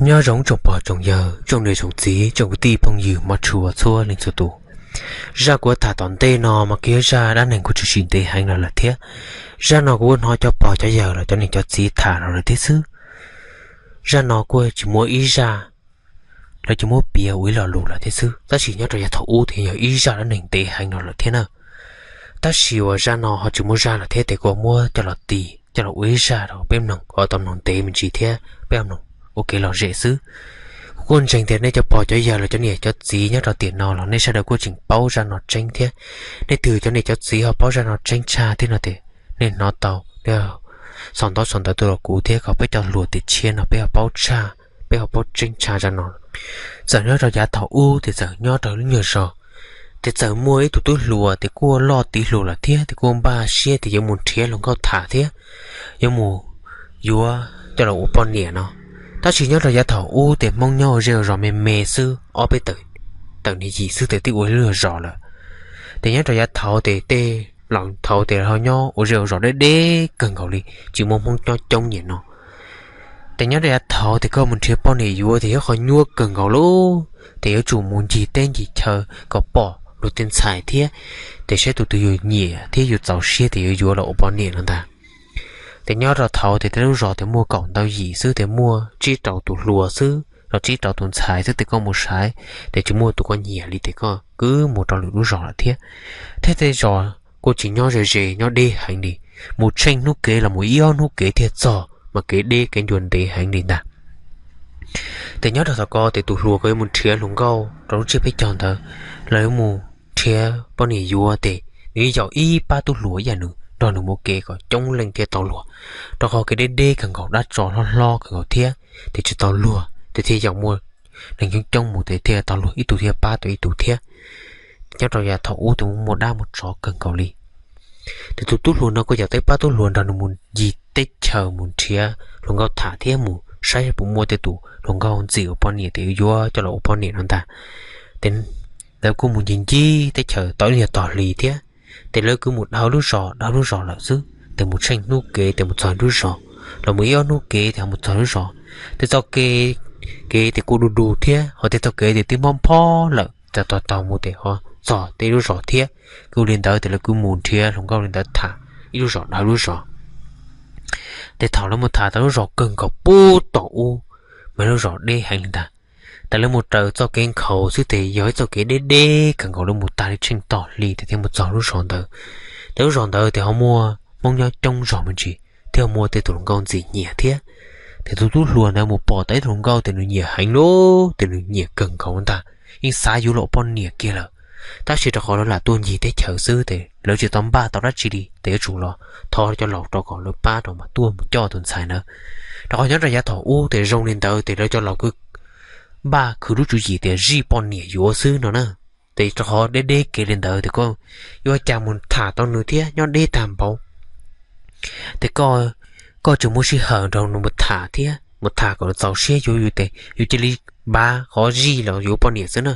Nyob zoo tsoom pog tsoom yawg, tsoom niam tsoom txiv, tsoom kwv tij phooj ywg mog tshua txhua leej txhua tus. Zaj kuv tham tom ntej no mas kuj yog zaj dab neeg kuj tshwm sim ntev heev los lawm thiab. Zaj no kuv hnov cov pog cov yawg los cov niam cov txiv tham los lawm thiab xwb. Zaj no kuj tsis muaj ib zaj lawv tsis muab piav ua ib lo lus lawm thiab xwb, tab sis nyob rau yav thaum ub thiaj yog ib zaj dab neeg ntev heev los lawm thiab na. Tab sis uas zaj no ho tsis muaj zaj lawm thiab, ces kuv muab coj los tis coj los ua ib zaj rau peb mloog kom tau mloog ntev me ntsis thiab peb mloog ua kev lom zem xwb. Kuv kuj ntseeg tias nej cov pog cov yawg los cov niam cov txiv nyob rau tiam no los nej sawv daws kuj tseem paub zaj no tseeb thiab. Nej twg cov niam cov txiv ho paub zaj no tseeb tshaj thiab no ces nej hnov tau, nej sau ntawv sau ntawv tuaj rau kuv thiab kom peb cov hluas tiam tshiab no peb ho paub tshaj, peb ho paub tseeb tshaj zaj no. Txawm nyob rau yav thaum ub ces txawm nyob rau lub nyuag zos, ces txawm muaj ib tug tub hluas ces kuj loj tiv hluas lawm thiab, ces kuj npaj siab tias yuav mus nrhiav hluas nkauj tham thiab yuav mus yuav coj los ua poj niam no. Tab sis nyob rau yav thaum ub ces Hmoob nyob ua zej ua zos me me xwb, ob peb tawm, tawm niag yim xwb ces twb ua lub zos lawm. Ces nyob rau yav thaud ces tej laus thaud ces ho nyob ua zej ua zos deb deb kawg nkaus li, tsis muaj Hmoob nyob coob niaj no. Ces nyob rau yav thaud ces koj mus nrhiav poj niam yuav ces yog qhov nyuaj kawg nkaus lauj, ces yuav tsum mus ncig teb ncig chaw kom pom luag tej ntxhais thiab, ces saib tus twg yus nyiam thiab yus txaus siab ces yuav yuav los ua poj niam no ntag. Ces nyob rau thaud ces tej lub zos ces muaj kaum ntau yim xwb, ces muaj tsib rau tus hluas xwb los tsib rau tus ntxhais xwb, ces koj mus saib ces tsis muaj tus koj nyiam li ces koj kwv mus rau lwm lub zos lawm thiab. Thiab tej zos kuj tsis nyob ze ze, nyob deb heev li, mus tsheej hnub kev los mus ib ob hnub kev thiaj txog, mas kev deb kev ncua ntev heev li ntag. Ces nyob rau thaum ko ces tus hluas ko yuav mus nrhiav hluas nkauj rau lub tsiab peb caug ntawd, los yuav mus nrhiav poj niam yuav ces nws yeej yaum ib pab tub hluas ib yam nws nrog nws mus kev kom coob leej thiaj tau luag, rau qhov kev deb deb kawg nkaus, dab tsov hlob hlob kawg nkaus thiab, ces tsis tau luag ces thiaj yaum muaj neeg coob coob mus ces thiaj tau luag ib tug thiaj pab tau ib tug thiab. Nyob rau yav thaum ub ces muaj dab muaj tsov kawg nkaus li. Ces tus tub hluas no kuj yaum tau ib pab tub hluas nrog nws mus ncig teb chaws mus nrhiav hluas nkauj tham thiab mus saib puas muaj tej tus hluas nkauj ntxim ua poj niam ces yuav coj los ua poj niam no ntag. Ces lawv kuj mus ncig ncig teb chaws tau ib nyuag tog hli thiab, ces lawv kuj mus dhau lub zos dhau lub zos lawm xwb, ces mus tsheej hnub kev ces mus txog lub zos, los mus ib ob hnub kev ces ho mus txog lub zos. Ces txoj kev, kev ces kuj du du thiab, ho tej txoj kev ces twb mob phob lawm, ces taug taug mus ces ho txog tej lub zos thiab. Kuj li ntawd ces lawv kuj mus nrhiav hluas nkauj li ntawd tham ib lub zos dhau lub zos. Ces thaum lawv mus tham tau lub zos kawg nkaus pub tom ub, mas lub zos deb heev li ntag. Ces lawv mus raws txoj kev nkhaus xwb ces yog ib txoj kev deb deb kawg nkaus, lawv mus tag li tsheej tog hli ces thiaj mus txog lub zos ntawd. Ces lub zos ntawd ces ho muaj Hmoob nyob coob zog me ntsis thiab ho muaj tej tus hluas nkauj ntxim nyiam thiab. Ces tus tub hluas ntawd mus pom tau ib tug hluas nkauj ces nws nyiam heev lawm, ces nws nyiam kawg nkaus ntag, yeej xav yuav los ua poj niam kiag lawm. Tab sis rau qhov lawv lam tuaj ncig teb chaws xwb ces lawv tsis tau npaj tau dab tsi li, ces yuav tsum los thov cov laus rau kom lawv pab rau mas tuaj mus coj tus ntxhais ntawd. Rau qhov nyob rau yav thaum ub ces zoo li ntawd ces lawv cov laus kuj npaj khwv lub tswv yim tias zij poj niam yuav xwb no na. Ces rau qhov deb deb kev li ntawd ces koj yuav cas mus tham tau nws thiab, nyob deb tag npaum. Ces koj, koj tsis muaj sij hawm nrog nws mus tham thiab, mus tham kom nws txaus siab yuav yus ces yus cia li npaj qhov zij los yuav poj niam xwb na.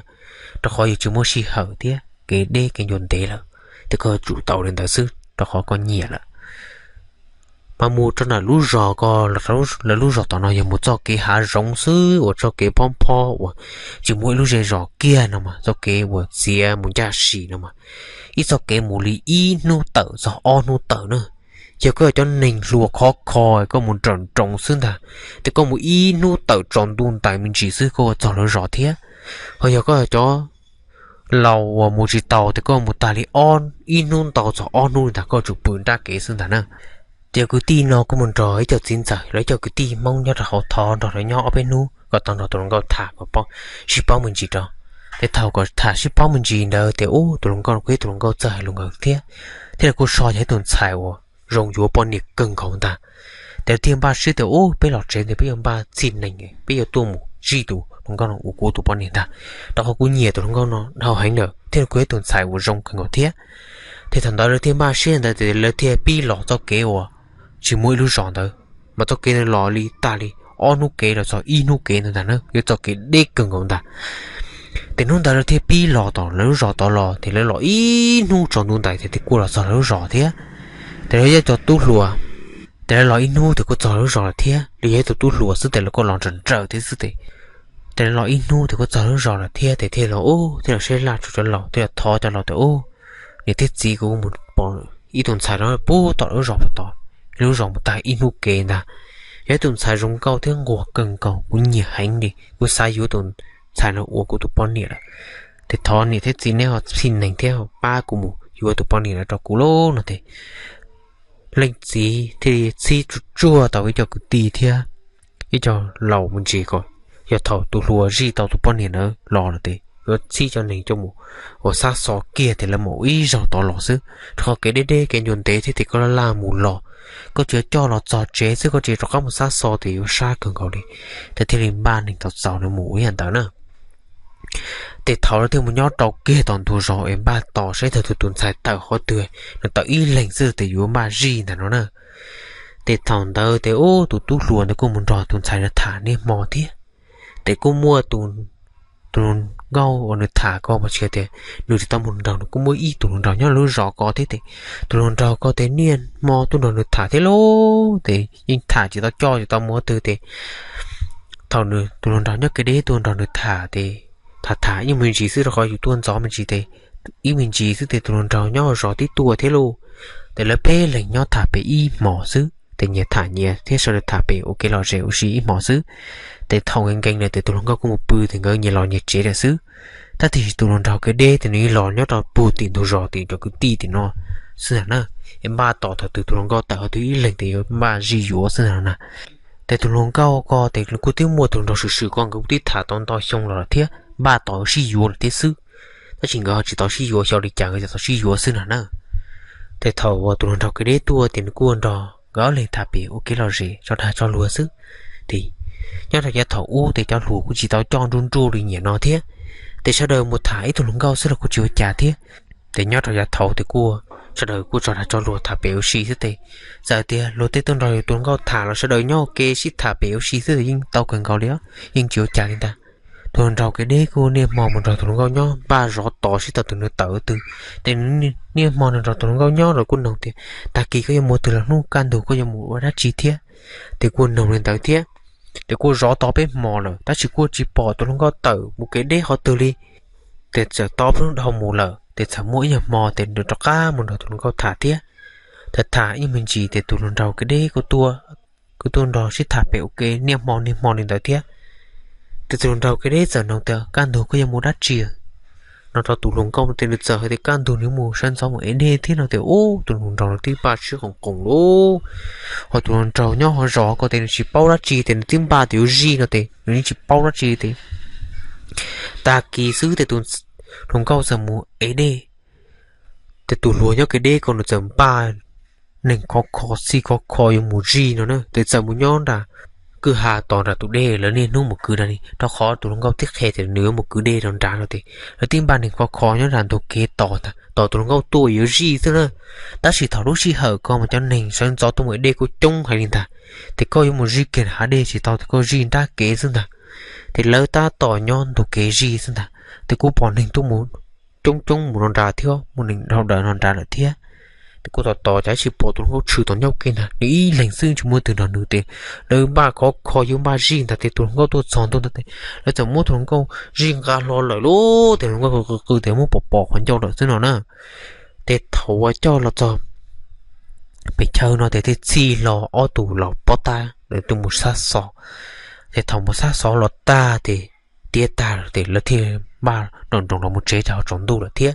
Rau qhov yus tsis muaj sij hawm thiab kev deb kev ncua ntev lawm, ces koj tsum tau li ntawd xwb rau qhov koj nyiam lawm. Mas mus rau ntawm lub zos ko, lawv lub zos tom no yog mus txoj kev hav zoov xwb uas txoj kev phob phob uas tsis muaj ib lub zej zos kiag no mas txoj kev uas txiav mus ncaj sim no mas ib txoj kev mus li ib hnub tawm txog ob hnub tawm na. Yog koj yog cov neeg hluas khov kho koj mus nrawm nroos xwb ntag, ces koj mus ib hnub tawm tsaus ntuj ntais me ntsis xwb koj ua txog lawv zos thiab. Ho yog koj yog cov laus uas mus tsis taus ces koj mus tag li ob, ib hnub ntau txog ob hnub li ntag koj tsum pw nrab kev xwb ntag na. Ces kwv tij no kuj mus nrog ib co txiv ntxawm los ib co kwv tij Hmoob nyob rau hauv thov nrog lawv nyob ob peb hnub kom tau nrog tus hluas nkauj tham kom paub, sib paub me ntsis rau. Ces thaum kom tham sib paub me ntsis ntawd ces ub tus hluas nkauj no kuj yog tus hluas nkauj txawj hais lus nkaus thiab, thiab lawv kuj so yog ib tus ntxhais uas zoo yuav poj niam kawg nkaus ntag. Ces lawv thiaj npaj siab tias ub peb los tsev ntawd peb yuav npaj txij neeg, peb yuav tuaj mus zij tus hluas nkauj no ua kuv tus poj niam ntag, rau qhov kuv nyiam tus hluas nkauj no dhau heev lawm thiab kuj yog ib tus ntxhais uas zoo kawg nkaus thiab. Ces thaum ntawd lawv thiaj npaj siab ntawd ces lawv thiaj pib los txoj kev uas tsis muaj ib lub zos ntawd, mas txoj kev ntawd los li tag li ob hnub kev los txog ib hnub kev ntawd ntag na, yog txoj kev deb kawg nkaus ntag. Ces hnub ntawd lawv thiaj pib los tom lawv lub zos tod los, ces lawv los ib hnub tsaus ntuj ntais ces thiaj kuj los txog lawv lub zos thiab. Ces lawv yog cov tub hluas Tes lawv los ib hnub tes kuj txog lub zos lawm thiab, li yog ib tug tub hluas xwb tes lawv kuj los nrawm nrawm thiab xwb tes. Tes lawv los ib hnub tes kuj txog lub zos lawm thiab tes thiaj los ub thiaj los saib laj tsuas cov laus thiaj los thov cov laus tias, Ub, niam thiab txiv, kuv mus pom ib tus ntxhais no pub tom lub zos pem tod, lub zos mus tag ib hnub kev ntag. Yog ib tus ntxhais zoo nkauj thiab nquag kawg nkaus, kuv nyiam heev li, kuv xav yuav tus ntxhais no ua kuv tus poj niam lawm. Tes thov niam thiab txiv neb ho txhij neeg thiab pab kuv mus yuav tus poj niam no rau kuv lauj no tes leej txiv thiaj li txhij tsuag tsuag tau ib co kwv tij thiab ib co laus me ntsis kom yog thaum tus hluas zij tau tus poj niam ntawd los lawm tes yuav txhij cov neeg coj mus ua xab xo kiag tes lawv mam ua ib zaug tod los xwb. Rau qhov kev deb deb kev ncua ntev thiab tes koj laj laj mus los, koj tsuas coj los txog tsev xwb koj tsis rov qab mus xab xo tes yuav sab kawg nkaus li. Tes thiaj li npaj neeg txaus txaus nws mus ua yam ntawd na. Tes thaum lawv thiaj mus nyob rau kiag tom ntug zos es npaj tos saib thaum tus tus ntxhais tawm qhov twg, nws tawm ib leeg xwb tes yuav npaj zij ntag no na. Tes thaum ntawd tes ub tus tub hluas ntawd kuj mus nrog tus ntxhais ntawd tham niaj hmo thiab. Tes kuj muaj tus hluas nkauj uas nws tham ko mas tsis tias nws tsis tau mus nrog nws, kuj muaj ib tug hluas nraug nyob lub zos ko thiab tes tus hluas nraug ko tes niaj hmo tuaj nrog nws tham thiab lauj. Tes yeej tham tsis tau coj tsis tau mus qhov twg tes thaum nws tus hluas nraug nyob kev deb tuaj nrog nws tham tes tham tham ib me ntsis xwb rau qhov yus tuaj ntxov me ntsis tes ib me ntsis xwb tes tus hluas nraug nyob zos tib tuaj thiab lauj. Tes lawv peb leeg nyob tham pem ib hmos xwb tes nyias tham nyias thiab sawv daws tham pem ua kev lom zem ua si ib hmos xwb. Tes thaum nkees nkees lawm tes tus hluas nkauj kuj mus pw tes nkawd nyias los nyias tsev lawm xwb. Tab sis tus hluas nraug kev deb tes nws los nyob rau puag tim ntug zos tim cov kwv tij tim no xwb ntag na. Es npaj tos thaum twg tus hluas nkauj tawm qhov twg ib leeg tes yuav npaj zij yuav xwb ntag na. Tes tus hluas nkauj ko tes kuj twb muaj tus hluas nraug swm swm ko nkawd kuj twb tham tau ntau xyoo los lawm thiab npaj tos sib yuav lawm thiab xwb. Tab sis nkawd ho tsis tau sib yuav xyov li cas nkawd tsis tau sib yuav xwb ntag na. Tes thaum uas tus hluas nraug kev deb tuaj tes nws kuj nrog nkawd ob leeg tham pem ua kev lom zem tso dag tso luag xwb. Tes nyob rau yav thaum ub tes cov hluas kuj tsis tau coj nruj nruj li nim no thiab. Tes sawv daws mus tham ib tug hluas nkauj xwb los kuj tsis ua cas thiab. Tes nyob rau yav thaud tes kuj sawv daws kuj tso dag tso luag tham pem ua si xwb tes txawm tias luag tej tuaj nrog yus tus hluas nkauj tham los sawv daws nyob ua ke sib tham pem ua si xwb tes yeej tau kawg nkaus li, yeej tsis ua cas li ntag. Tus hluas nraug kev deb kuj niaj hmo mus nrog tus hluas nkauj nyob npaj zov tos sib tau tus nws tawm twg. Tes nws niaj hmo nrog tus hluas nkauj nyob los kuj noog tias, Tag kis koj yuav mus twg los hnub kaj ntug koj yuav mus ua dab tsi thiab? Tes kuj noog li ntawd thiab. Tes kuj zov tau peb hmos lawm tab sis kuj tsis pom tus hluas nkauj tawm mus kev deb qhov twg li. Tes txawm tau peb hnub dhau mus lawm tes txawm muaj ib nyuag hmo tes nws rov qab mus nrog tus hluas nkauj tham thiab. Tham tham ib me ntsis tes tus hluas nraug kev deb kuj tuaj, kuj tuaj nrog sib tham pem ua ke niaj hmo niaj hmo li ntawd thiab. Tes tus hluas nraug kev deb txawm noog tias, Kaj ntug koj yuav mus dab tsi? No rau tus hluas nkauj tes nws txawm hais tias kaj ntug nws mus sawv ntxov mus ev dej thiab no tes ub tus hluas nraug nws twb npaj siab qoom qoos lauj. Ho tus hluas nraug nyob hauv zos ko tes nws tsis paub dab tsi tes nws twb npaj tias yuav zij no tes nws yeej tsis paub dab tsi tes tag kis xwb tes tus hluas nkauj txawm mus ev dej. Tes tus hluas nyob kev deb ko nws txawm npaj neeg khov kho xij khov kho yuav mus zij no na tes txawm mus nyob nram kwj ha tos nram tus dej lawv niaj hnub mus kwv na li rau qhov tus hluas nkauj tib qhia tias nws yuav mus kwv dej rau nrad no tes lawv twb npaj neeg khov kho nyob nram ntug kev tos, tos tus hluas nkauj tuaj yuav zij xwb na. Tab sis thaum lub sij hawm ko mas cov neeg sawv ntxov tuaj mus ev dej kuj coob heev li ntag. Tes koj yuav mus zij kiag hav dej tsis tau tes koj zij nrab kev xwb ntag. Tes lawv tab tom nyob ntug kev zij xwb ntag tes kuj pom neeg tuaj mus coob coob mus rau nrad thiab muaj neeg dhau daws rau nrad lawm thiab. Tes kuj tos tos cas tsis pom tus hluas nkauj tshwm tom ncauj kev ntag, nws ib leeg xwb tsis muaj twg nrog nws tes lawv npaj khov kho yuav npaj zij ntag tes tus hluas nkauj tuaj txog ntua ntag tes lawv txawm muab tus hluas nkauj zij nqa hlo lawm lauj. Tes hluas nkauj qw qw tes muab pom pom qhov ncauj lawm xwb no na. Tes thaum uas coj los txog pem chaw no tes thiaj txhij hlo ob tug laus pob tab lawv tuaj mus xab xov. Tes thaum mus xab xov los tag tes tiav tag lawm tes lawv thiaj npaj nroos nroos los mus tsev rau tsaus ntuj lawm thiab.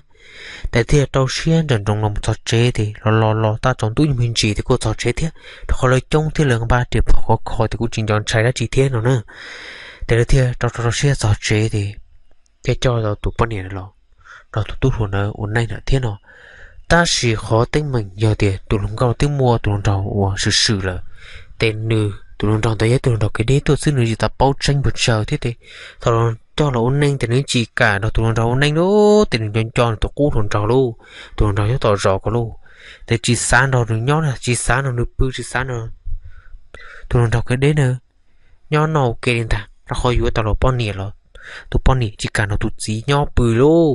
Tes thiaj rau siab nroos nroos los mus txog tsev tes los los los tag tsaus ntuj ib me ntsis tes kuj txog tsev thiab, rau qhov lawv coob thiab lawv npaj riam phom khov kho tes kuj tsis nco ntshai dab tsi thiab no na. Tes lawv thiaj rau rau siab txog tsev tes thiaj coj tus poj niam los nrog tus tub hluas ntawd ua neej lawm thiab no. Tab sis qhov teeb meem yog tias tus hluas nkauj twb muaj tus hluas nraug uas swm swm lawm, tes nws tus hluas nraug ntawd yog tus hluas nraug kev deb tuaj xwb nws tsis tau paub tseeb puas tsawg thiab tes thaum coj los ua neej tes nws tsis kam nrog tus hluas nraug ua neej lauj, tes nws nco nco nws tus qub hluas nraug lauj, tus hluas nraug nyob tom zos ko lauj. Tes tsis xav nrog nws nyob, tsis xav nrog nws pw, tsis xav nrog tus hluas nraug kev deb na nyob noj ua ke li ntag, rau qhov yuav tau los poj niam los tus poj niam tsis kam nrog tus txiv nyob pw lauj.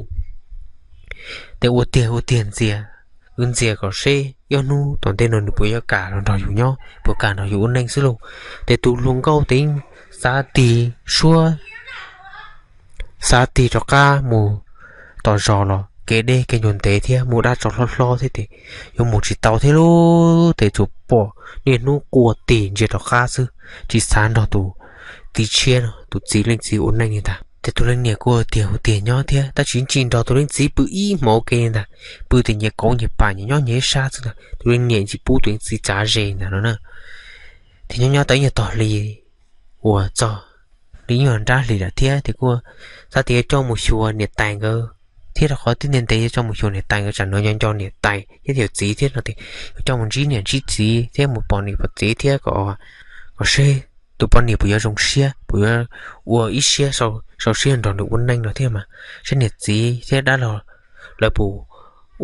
Tes ua tiag ua tiag ntxias, wb ntxias kom seb ib ob hnub tom ntej no nws puas yuav kam los nrog yus nyob, puas kam nrog yus ua neej xwb lauj. Ces tus hluas nkauj ces xav tig suab, xav tig rov qab mus tom zos los kev deb kev ncua ntev thiab mus dab tsov hlob hlob thiab ces yuav mus tsis tau thiab lauj. Ces tsuas pom niaj hnub quaj tig ntsia rov qab xwb, tsis xav nrog tus txiv tshiab no, tus txiv leej txiv ua neej li ntag. Ces tus leej niam kuj tiag hu tiag nyob thiab tab sis tsis nrog tus leej txiv pw ib hmos ua ke li ntag, pw ces nyias kauv nyias pam nyias nyob nyias ib sab xwb ntag. Tus leej niam tsis pub tus leej txiv txav ze ntag no na. Ces nyob nyob tau ib nyuag tog hli uas txog li nyuag nrab hlis lawm thiab ces kuj xav tias yuav coj mus xyuas niam tais nkawd thiab, rau qhov twb ntev ntev yuav coj mus xyuas niam tais nkawd tsam no nco nco niam tais thiab yawm txiv thiab no ces yuav coj mus ntsib niam ntsib txiv thiab mus pom niam pom txiv thiab kom, kom seb tus poj niam puas yuav zoo siab, puas yuav ua ib siab sau siab nrog nws ua neej no thiab mas, seb niam txiv thiab dab laug lawv puas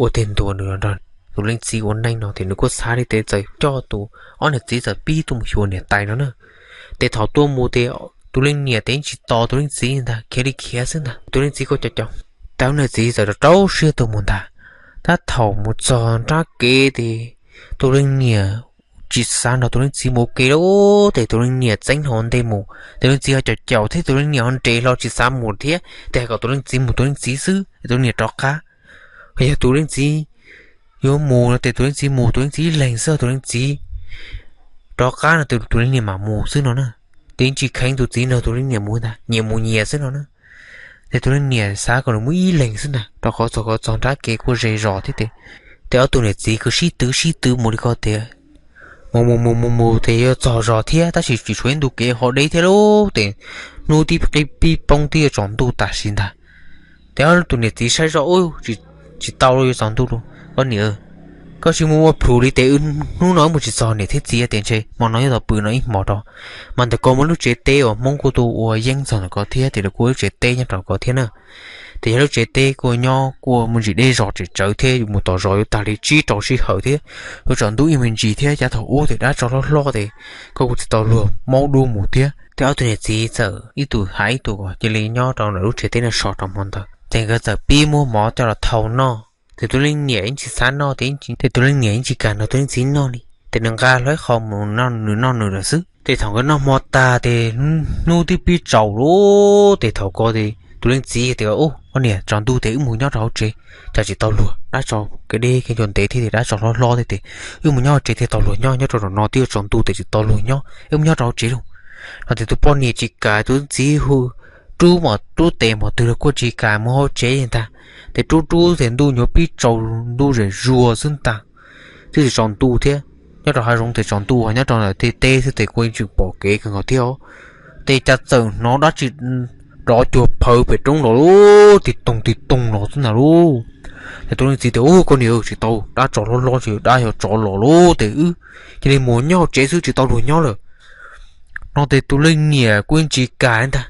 ua tig ntua nws los nrog tus leej txiv ua neej no ces nws kuj xav li ces txawm coj tus ob niam txiv txawm pib tuaj mus xyuas niam tais no na. Ces thaum tuaj mus ces tus leej niam ces yeej tsis tos tus leej txiv ntag, khiav li khiav xwb ntag, tus leej txiv kuj caum caum. Ces ob niam txiv txawm rau rau siab tuaj mus ntag. Tab thaum mus txog nrab kev ces tus leej niam tsis xav nrog tus leej txiv mus ua ke lawm ces tus leej niam txeeb hlo ntej mus, tus leej txiv ho caum caum thiab tus leej niam ho nres hlo tsis xav mus thiab, ces hais kom tus leej txiv mus tus leej txiv xwb, tus leej niam rov qab. Yog tus leej txiv yuav mus no ces tus leej txiv mus tus leej txiv ib leeg xwb, tus leej txiv rov qab no ces tus leej niam mam mus xwb no na. Ces yeej tsis kheev tus txiv nrog tus leej niam mus ntag, nyias mus nyias xwb no na. Ces tus leej niam xav kom nws mus ib leeg xwb ntag, rau qhov txog ko txog nrab kev kuj ze zos thiab ces, ces ob tug niam txiv kuj sib twv sib twv mus li ko tias mus mus mus mus mus ces yuav txog zos thiab tab sis tsis tshuav ib ntu kev ho deb thiab lauj, ces hnub twb qib pib poob twb yuav tsaus ntuj tam sim ntag. Ces ob tug niam txiv saib zoj ub, tsis tau li, yuav tsaus ntuj lauj. Koj niam, koj tsis mus ua plhus li ces hnub no wb mus tsis txog niam thiab txiv ces ntshe hmo no nyob tau pw no ib hmos rau. Mas ntawm ko muaj lub tsev teb uas Hmoob kuj tuaj ua yeeb txog ntawm ko thiab ces lawv kuj ua lub tsev teb nyob rau ko thiab na. Ces yog lub tsev teb kuj nyob kuj muaj ntsis deb zos tseem tsawv thiab, yuav mus tom zos yuav tag li tsib rau sij hawm thiab, yuav tsaus ntuj ib me ntsis thiab, yav thaum ub ces dab tsov hlob hlob ces koj kuj tsis tau luag maub dub mus thiab. Ces ob tug niam txiv txawm ib tug hais ib tug cia li nyob rau ntawm lub tsev teb no so rau hmo ntawd. Ces nkawd txawm pib muab mov coj los thau noj. Ces tus leej niam yeej tsis xav noj, ces tus leej niam yeej tsis kam nrog tus leej txiv noj li, ces nws nqa hlo ib qho mus noj nws noj nws lawm xwb. Ces thaum nkawd noj hmo tag ces hnub twb pib tsaus lawm, ces thaum ko ces tus leej txiv tias, Ub, koj niam, tsaus ntuj ces wb mus nyob rau hauv tsev, tsam tsis tau luag, dab tsov kev deb kev ncua ntev thiab ces dab tsov hlob hlob thiab ces wb mus nyob hauv tsev thiaj tau luag nyob, nyob rau zaum no twb yuav tsaus ntuj ces tsis tau luag nyob, wb mus nyob rau hauv tsev lauj. No ces tus poj niam tsis kam, tus leej txiv hu rub mos rub tes mos twg los kuj tsis kam mus hauv tsev li ntag. Ces rub rub ces ntuj nyuam pib tsaus, ntuj zem zuag xwb ntag, twb tsis tsaus ntuj thiab. Nyob rau hav zoov ces tsaus ntuj, nyob rau ntawm tej teb xwb ces kuj yeej tseem pom kev kawg nkaus thiab os. Ces cas txawm hnov dab tsi rov cuag phawv pem roob los lauj, tig toog tig toog los xwb ntag lauj. Ces tus leej txiv tias, Ub, koj niam, tsis tau, dab tsov hlob hlob ces dab yog tsov los lauj, ces wb cia li mus nyob hauv tsev xwb tsis tau luag nyob lawm. No ces tus leej niam kuj yeej tsis kam li ntag,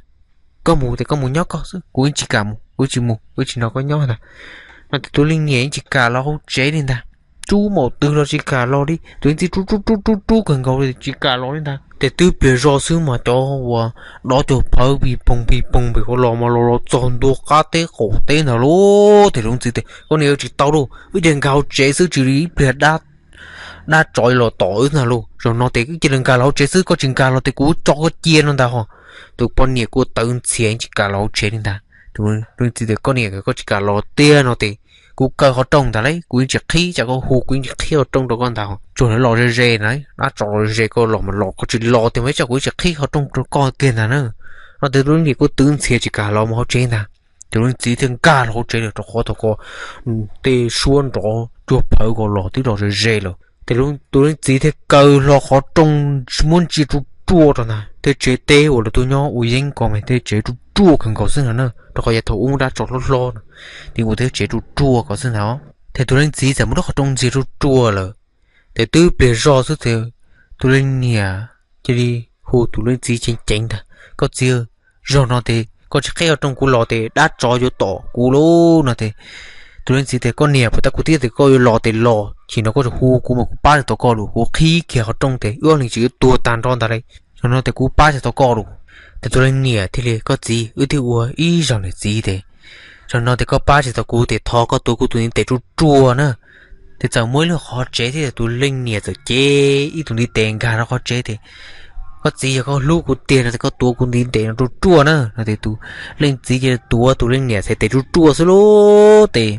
Koj mus ces koj mus nyob koj xwb, kuv yeej tsis kam mus, kuv tsis mus, kuv tsis nrog koj nyob ntag. No ces tus leej niam yeej tsis kam los hauv tsev li ntag, rub mos twg los tsis kam los li, tus leej txiv rub rub rub rub rub kawg nkaus li tsis kam los li ntag. Ces twb pliag zog xwb mas cov uas dov cuag phawv pis poog pis poog pem ko los mas los los txog ntua qab teb qaum teb ntag lauj. Ces tus leej txiv tias, Koj niam, tsis tau lauj, wb cia li nkag hauv tsev xwb, tsis li ib pliag dab tsov los tom wb ntag lauj. Zaum no ces wb cia li nkag los hauv tsev xwb, koj tsis nkag los ces kuv tso koj cia no ntag ho. Tus poj niam kuj tawv ntxhias tsis kam los hauv tsev li ntag. Tus leej txiv tias, Koj niam, koj tsis kam los tiag no ces kuv kaw qhov rooj ntag lauj, kuv yeej tsis qhib, tsam koj hu kuv yeej tsis qhib qhov rooj rau koj ntag ho. Tsuas lawv los ze ze na, dab tsov los ze ze, koj los mas los, koj tsis los tiag mas ib tsam kuv yeej tsis qhib qhov rooj rau koj kiag ntag na. No ces tus leej niam kuj tawv ntxhias tsis kam los mus hauv tsev ntag. Tus leej txiv thiaj nkag los hauv tsev lawm rau qhov thaum ko tej suab nrov cuag phawv ko los twb los ze ze lawm. Ces tus leej txiv thiaj kaw hlo qhov rooj muab ntsia ruaj ruaj rau ntag, tej tsev teb uas lawv tuaj nyob ua yeeb ko mas tej tsev ruaj ruaj kawg nkaus xwb ntag na, rau qhov yav thaum ub muaj dab tsov hlob hlob no, ces ua tej tsev ruaj ruaj ko xwb ntag. Ces tus leej txiv txawm muab lub qhov rooj ntsia ruaj ruaj lawm. Ces twb pliag zog xwb ces tus leej niam cia li hu tus leej txiv ceev ceev ntag, Koj txiv, zaum no ces koj tsis qhib qhov rooj kuv los ces dab tsov yuav tom kuv lauj no ces tus leej txiv tias, Koj niam, puas tab kuv twb tias koj yuav los ces los, nim no koj tseem hu kuv mas kuv pab tsis tau koj lawm, kuv qhib kiag qhov rooj ces wb ob leeg tseem yuav tuag tag nrho ntag lauj. Zaum no ces kuv pab tsis tau koj lawm. Ces tus leej niam thiaj li, Koj txiv, wb twb ua ib zaug niam txiv ces zaum no ces koj pab tsis tau kuv ces thov koj tua kuv tus ntiv tes ruaj ruaj na. Ces txawm muaj ib lub qhov tsev thiab tus leej niam txawm cev ib tug ntiv tes nkag rau qhov tsev tias, Koj txiv, yog koj hlub kuv tiag no ces koj tuav kuv ntiv tes no ruaj ruaj na. No ces tus leej txiv cia li tuav tus leej niam txhais tes ruaj ruaj xwb lauj. Ces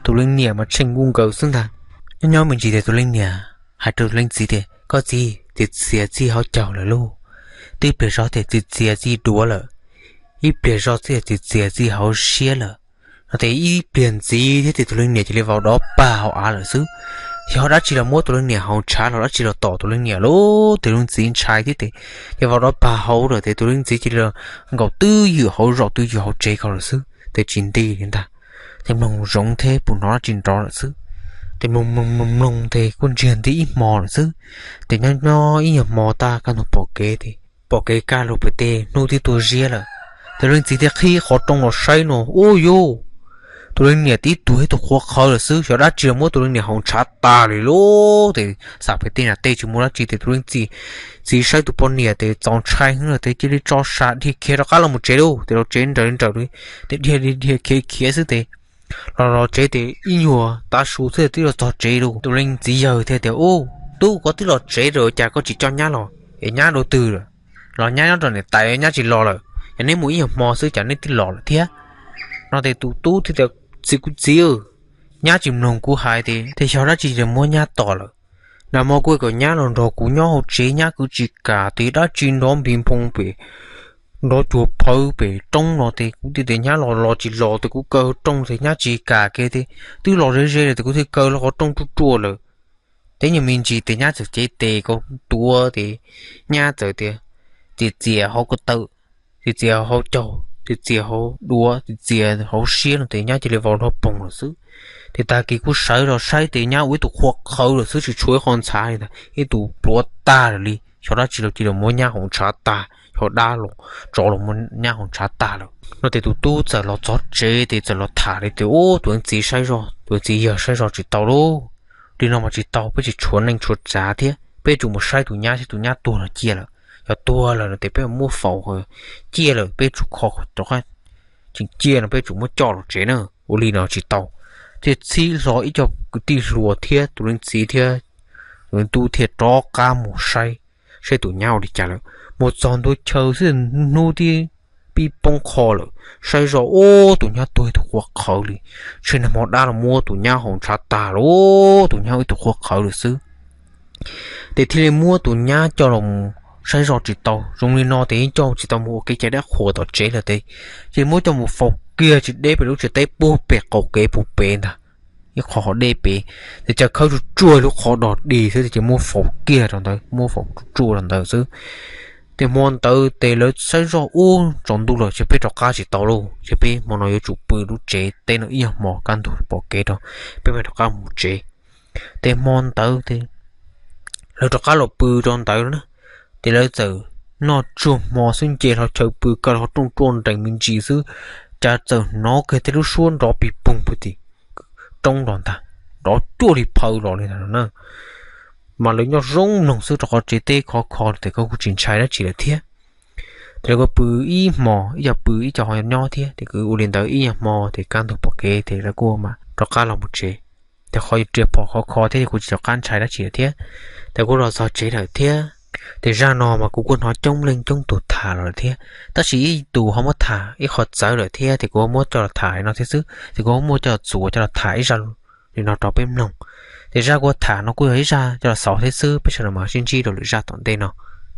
tus leej niam mas tsheej nkuj nkaws xwb ntag. Nyob nyob me ntsis ces tus leej niam hais rau tus leej txiv tias, Koj txiv, txiav txiav txij hauv caug lawm lauj. Twb ib pliag zog ces txiav txiav txij duav lawm, ib pliag zog xwb ces txiav txiav txij hauv siab lawm. No ces ib pliag ntxiv thiab ces tus leej niam cia li vau dov pag hauv av lawm xwb. Yog dab tsi los muab tus leej niam haus ntshav los dab tsi los tom tus leej niam lauj. Ces tus leej txiv ntshai thiab ces cia li vau dov pag hauv lawm ces tus leej txiv cia li nkaum twj ywm hauv zos twj ywm hauv tsev ko lawm xwb ces tsis nti li ntag. Ces mloog zoov thiab puas hnov dab tsi nrov lawm xwb. Ces mloog mloog mloog mloog ces kuj ntsiag nti ib hmo lawm xwb. Ces nyob nyob ib nyuag hmo tag kaj ntug pom kev ces pom kev kaj lug pem tej hnub twb tuaj ziab lawm. Ces leej txiv thiaj qhib qhov rooj los saib no, ub yuj, tus leej niam tib tug ib tug qhuav qhawv lawm xwb. Xyov dab tsi los muab tus leej niam haus ntshav tas li lauj. Ces xam pem tej nas tej tsis muaj dab tsi ces tus leej txiv, txiv saib tus poj niam ces txaus ntshai heev lawm ces cia li tso sa dhia khiav rov qab los mus tsev lauj. Ces los tsev nraws li nraws li, ces dhia dhia khiav khiav xwb ces los los tsev ces ib nyuag tav su xwb twb los txog tsev lauj. Tus leej txiv yawg thiaj tias, Ub tub, koj twb los tsev lawm cas koj tsis coj nyab los es nyab dua twg lawm? Los nyab nyob rau niam tais, nyab tsis los lawm, yog neb mus ib nyuag hmo xwb cas neb twb los lawm thiab? No ces tus tub thiaj tias, Txiv, kuv txiv, nyab tsis mloog kuv hais ces, ces xyov dab tsi ces muab nyab tom lawm. Nag hmo kuv kom nyab los nrog kuv nyob hauv tsev, nyab kuj tsis kam, ces dab tsi nrov npis nphoo pem, nrov cuag phawv pem roob no ces kuv thiaj tias nyab los los tsis los ces kuv kaw rooj ces nyab tsis kam kiag ces twb los ze ze lawm ces kuv thiaj kaw los qhov rooj ruaj ruaj lawm. Ces nyuag me ntsis ces nyab txawm cev tes ko tuav ces nyab txawm tias, Txiav txiav hauv ko taw, txiav txiav hauv caug, txiav txiav hauv duav, txiav txiav hauv siab no ces nyab cia li vau nrog poog lawm xwb. Ces tag kis kuv sawv los saib ces nyab ua ib tug qhuav qhawv lawm xwb, tsis tshuav ib qho ntshav li ntag, ib tug pluav tag lawm li. Xyov dab tsi los cia li muab nyab haus ntshav tag, xyov dab los tsov los muab nyab haus ntshav tag lawm. No ces tus tub txawm los txog tsev ces txawm los tham li tias, Ub, tus leej txiv saib zoj, tus leej txiv yawg saib zoj tsis tau lauj. Li no mas tsis tau, peb tsis tshuav neej tshuav tsav thiab, peb tsum mus saib tus nyab seb tus nyab tuag los ciaj lawm. Yog tuag lawm no ces peb muab faus ciaj lawm peb tsum kho rov qab, tseem ciaj no peb tsum muab coj los tsev na. Ua li no tsis tau. Thiaj txhib hlo ib co kwv tij hluas thiab tus leej txiv thiab tus leej tub thiaj rov qab mus saib, saib tus nyab ua li cas lawm. Mus txog ntua chaw xwb hnub twb pib poob qho lawm, saib zoj ub tus nyab tuag ib tug qhuav qhawv li. Tshe nag hmo dab los muab tus nyab haus ntshav tag lawm, tus nyab ib tug qhuav qhawv lawm xwb. Ces thiaj li muab tus nyab coj los saib zoj tsis tau. Zoo li no ces yeej coj tsis tau mus ua kev cai dab qhuas tom tsev lawm ces, ces muab coj mus faus kiag tsis deb pem lub tsev teb puag pem qaum kev puag pem ntag, ib qho hauv deb pem. Ces cas khawb tsuj tsuaj lub qhov dog dig xwb ces muab faus kiag rau ntawd, muab faus tsuj tsuaj rau ntawd xwb. Ces hmo ntawd ces lawv saib zoj ub tsaus ntuj lawm ces peb rov qab tsis tau lauj, ces peb hmo no yuav tsum pw lub tsev teb no ib nyuag hmo kaj ntug pom kev rau peb mam rov qab mus tsev. Ces hmo ntawd ces lawv rov qab los pw rau ntawd na. Ces lawv txawm noj tsuag hmo xwb nce hlo chaw pw kaw hlo rooj ruaj nrees me ntsis xwb, cas txawm hnov kiag tej lub suab nrov pig poog pw tim roob los ntag, nrov cuaj li phawv los li ntawd na. Mas lawv nyob zoo mloog xwb rau qhov tsev teb khov kho ces kuj tsis ntshai dab tsi lawm thiab. Ces lawv kuj pw ib hmo, ib co pw ib co ho nyob thiab, ces kuj ua li ntawd ib nyuag hmo ces kaj ntug pom kev ces lawv kuj mam rov qab los mus tsev. Ces qhov riam phom khov kho thiab kuj tsis rov qab ntshai dab tsi lawm thiab. Ces kuj los txog tsev lawm thiab. Ces zaj no mas kuv kuj hnov coob leej coob tus tham los lawm thiab, tab sis ib tus ho muab tham ib qho txawv lawm thiab ces kuv muab coj los tham no thiab xwb, ces kuv muab coj los txuas coj los tham ib zaj li no rau peb mloog. Ces zaj kuv tham no kuj yog ib zaj coj los xaus thiab xwb, peb sawv daws mam sib ntsib rau lwm zaj tom ntej no.